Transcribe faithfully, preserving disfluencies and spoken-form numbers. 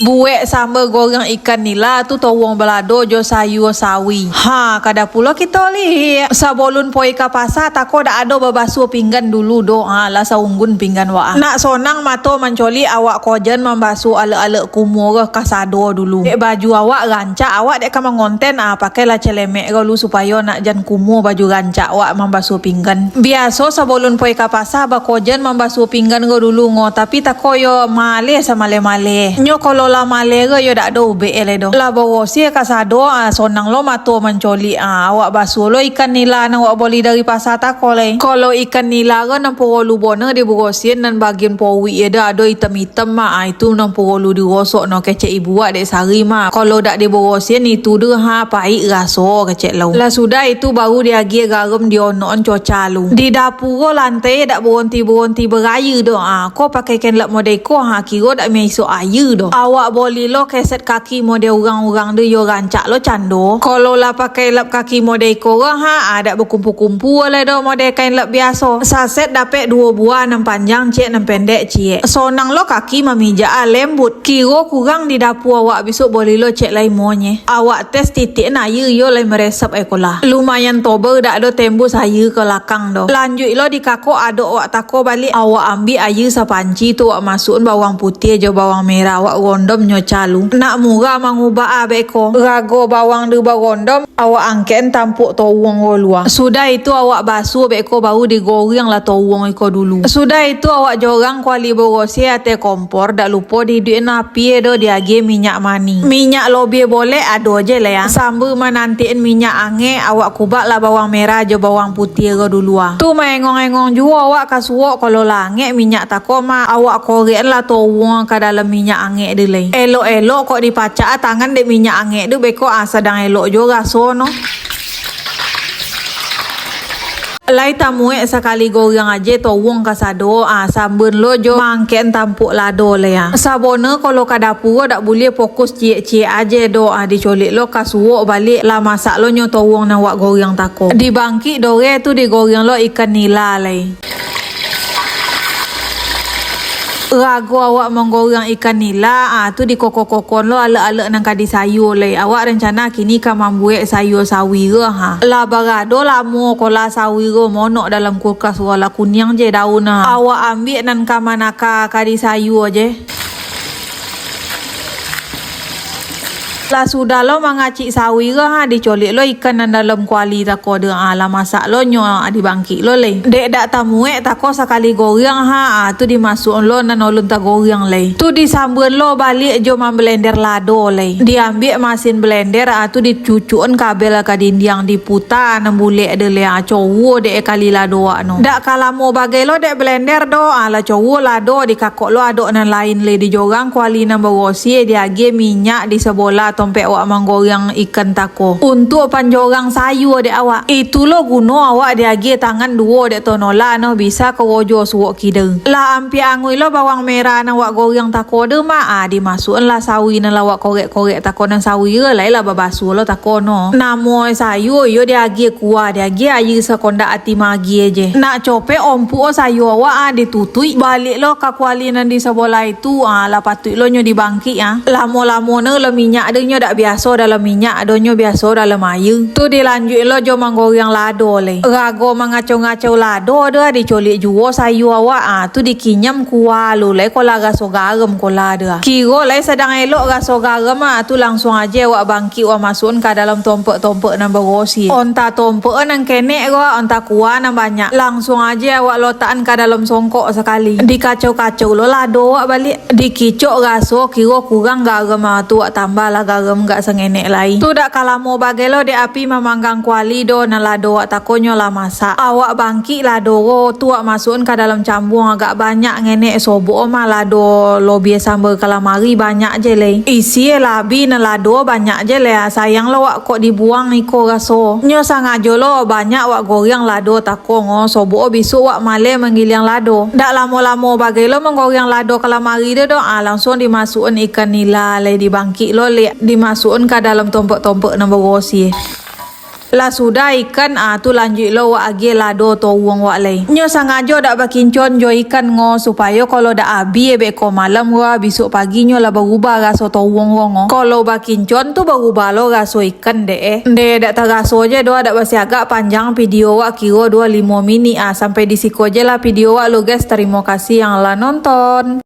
Buek samba goreng ikan nila tu towong balado jo sayua sawi. Ha, kada pulo kito liek. Sabalun poi ka pasa, tako dak ado babasuah pinggan dulu doh. Ha, lah saunggun pinggan wak. Nak sonang mato mancolik, awak ko jan mambasuah alek-alek kumuo kasado dulu. Dek baju awak rancak, awak dek ka mangonten, ah, pakailah celemek ko lu supayo nak jan kumuo baju rancak wak mambasuah pinggan. Biaso sabalun poi ka pasa, bako jan mambasuah pinggan ko dulu ngo, tapi tako yo maleh samaleh-maleh. Nyo kalau lah maleh ko yo dak ado ubek lai doh. Lah barosiah kasado, ah, sonang lo mato mancolik, ah, awak basuah lo ikan nila nan awak boli dari pasa tako lai. Kalau ikan nila ko nan poro lu bona dibarosiah nan bagian pouik yo dak ado itam-itam mah, ah, itu nan poro lu digosok no kecek ibu wak dek sari mah. Kalau dak dibarosiah itu doh ha paik raso kecek lo. Lah sudah itu baru diagiah garam dionok-an coca lu. Di dapua lantai dak baronti-baronti baraia doh. Ah, ko pakai kain lap model ko ha kiro dak maiso aia doh. Awak boli lo keset kaki model urang-urang tu yo rancak lo cando. Kalau lah pakai lap kaki model iko ha, ah, dak bakumpua-kumpua lai doh model kain lap biaso. Saset dapek duo buah, nan panjang ciek, nan pendek ciek. Sonang lo kaki mamijak ah, lembut. Kiro kurang di dapua awak bisuak boli lo cek lai monye. Awak tes titik an aia iyo lai maresap ai ko lah. Lumayan tobel dak ado tembus aia ka lakang doh. Lanjuik lo dikakok adok awak tako baliak. Awak ambiak aia sapanci tu awak masuak-an bawang putiah jo bawang merah awak rondom nyo calu. Nak murah mangubah ah beko. Rago bawang di barondom, awak angkek-an tampuk towong ko lua. Sudah itu awak basuah beko baru digoreng lah towong iko dulu. Sudah itu awak jorang kuali barosiah ateh kompor, dak lupo diiduik-an api e doh diagiah minyak manih. Minyak lobiah bolek ado je lah ya. Samba manantian minyak angek, awak kubak lah bawang merah jo bawang putiah ko dulu ah. Tu maengong-engong juo awak ka suok, kalau lah angek minyak tako mah, awak korek-an lah towong ka dalam minyak angek tu lai. Elok-elok kok dipacak ah tangan dek minyak angek tu beko ah sadang elok juo raso no. Lai tamuek sakali goreng aje towong kasado, ah, sambun lo jo mangkek tampuk lado lai, ah. Sabona kalau ka dapua dak buliah fokus ciek-ciek aje doh, ah, dicolek lo ka suok baliak, lah masak lo nyo towong nan wak goreng tako. Di bangkik doreh tu digoreng lo ikan nila lai. Rago awak manggoreng ikan nila, ah, tu dikokok-kokok lo alek-alek nan ka disayua lai. Awak rancana kini ka mambuek sayua sawi ko, ha. Lah barado lamo ko lah sawi ko monok dalam kulkas ko lah kuniang je daun, ha. Awak ambiak nan ka manaka ka disayua je. Lah sudah lo mangacik sawi ko, ha, dicolek lo ikan nan dalam kuali tako tu, ha, lah masak lo nyo, ha, dibangkik lo lai. Dek dak tamuek tako sakali goreng, ha, ha, tu dimasuak lo nan ulun tagoreng lai. Tu disambun lo baliak jo mamblender lado lai. Diambiak masin blender, ha, tu dicucuk-an kabel ka dindiang, diputa nan bulek tu lai, ha, cuo dek kali lado wak no. Dak ka lamo bagai lo dek blender doh, ha, lah cuo lado dikakok lo adok nan lain lai, dijorang kuali nan barosiah, diagiah minyak di sabolah tompek wak manggoreng ikan tako. Untuak panjorang sayua dek awak. Itu lo guno awak diagiah tangan duo dek tonola no bisa korojo suok kida. Lah ampia anguih lo bawang merah nan wak goreng tako tu mah, ah, dimasuak-an lah sawi nan lah wak korek-korek tako nan sawi ko lai lah babasuah lo tako no. Namo sayua iyo diagiah kuah, diagiah aia sakondak ati maagiah je. Nak copek ompuk sayua awak, ah, ditutuik baliak lo ka kuali nan di sabolah tu, ah, lah patuik lo nyo dibangkik, ah. Lamo-lamo ne lo minyak tu nyo dak biaso dalam minyak doh, nyo biaso dalam aia. Tu dilanjuik lo jo manggoreng lado lai. Rago mangacau-ngacau lado tu, ah, dicolek juo sayua awak, ah, tu dikinyam kuah lo lai ko lah raso garam ko lah tu, ah. Kiro lai sadang elok raso garam, ah, tu langsuang aje awak bangkik, wak masuak-an ka dalam tompek-tompek nan barosiah. Ontah tompek nan kenek ko, ontah kuah nan banyak. Langsuang aje awak lotak-an ka dalam songkok sakali. Dikacau-kacau lo lado wak baliak. Dikicok raso kiro kurang garam, ah, tu wak tambah lah garam agak sangenek lai. Tu dak ka lamo bagai lo dek api mamanggang kuali doh, nan lado wak tako nyo lah masak. Awak bangkik lado ko tu wak masuak-an ka dalam cambuang agak banyak ngenek, sobok mah lado lobiah samba kalamari banyak je lai. Isi labi nan lado banyak je lai, sayang lo wak kok dibuang iko raso. Nyo sangajo lo banyak wak goreng lado tako ngo, sobok bisuak wak maleh manggiliang lado. Dak lamo-lamo bagai lo manggoreng lado kalamari tu doh, ah, langsuang dimasuak-an ikan nila lai dibangkik lo lai, dimasuak-an ka dalam tompek-tompek nan barosiah. Lah sudah ikan, ah, tu lanjuik lo wak agiah lado toruang wak lai. Nyo sangajo dak bakincon jo ikan ngo, supayo kalau dak abih beko malam wak, bisuak pagi nyo lah barubah raso toruang wak ngo. Kalau bakincon tu barubah lo raso ikan dek eh. Ndeh, dak taraso je doh, dak basiagak panjang video wak kiro duo limo minik ah. Sampai di siko je lah video wak lo guys. Tarimo kasih yang lah nonton.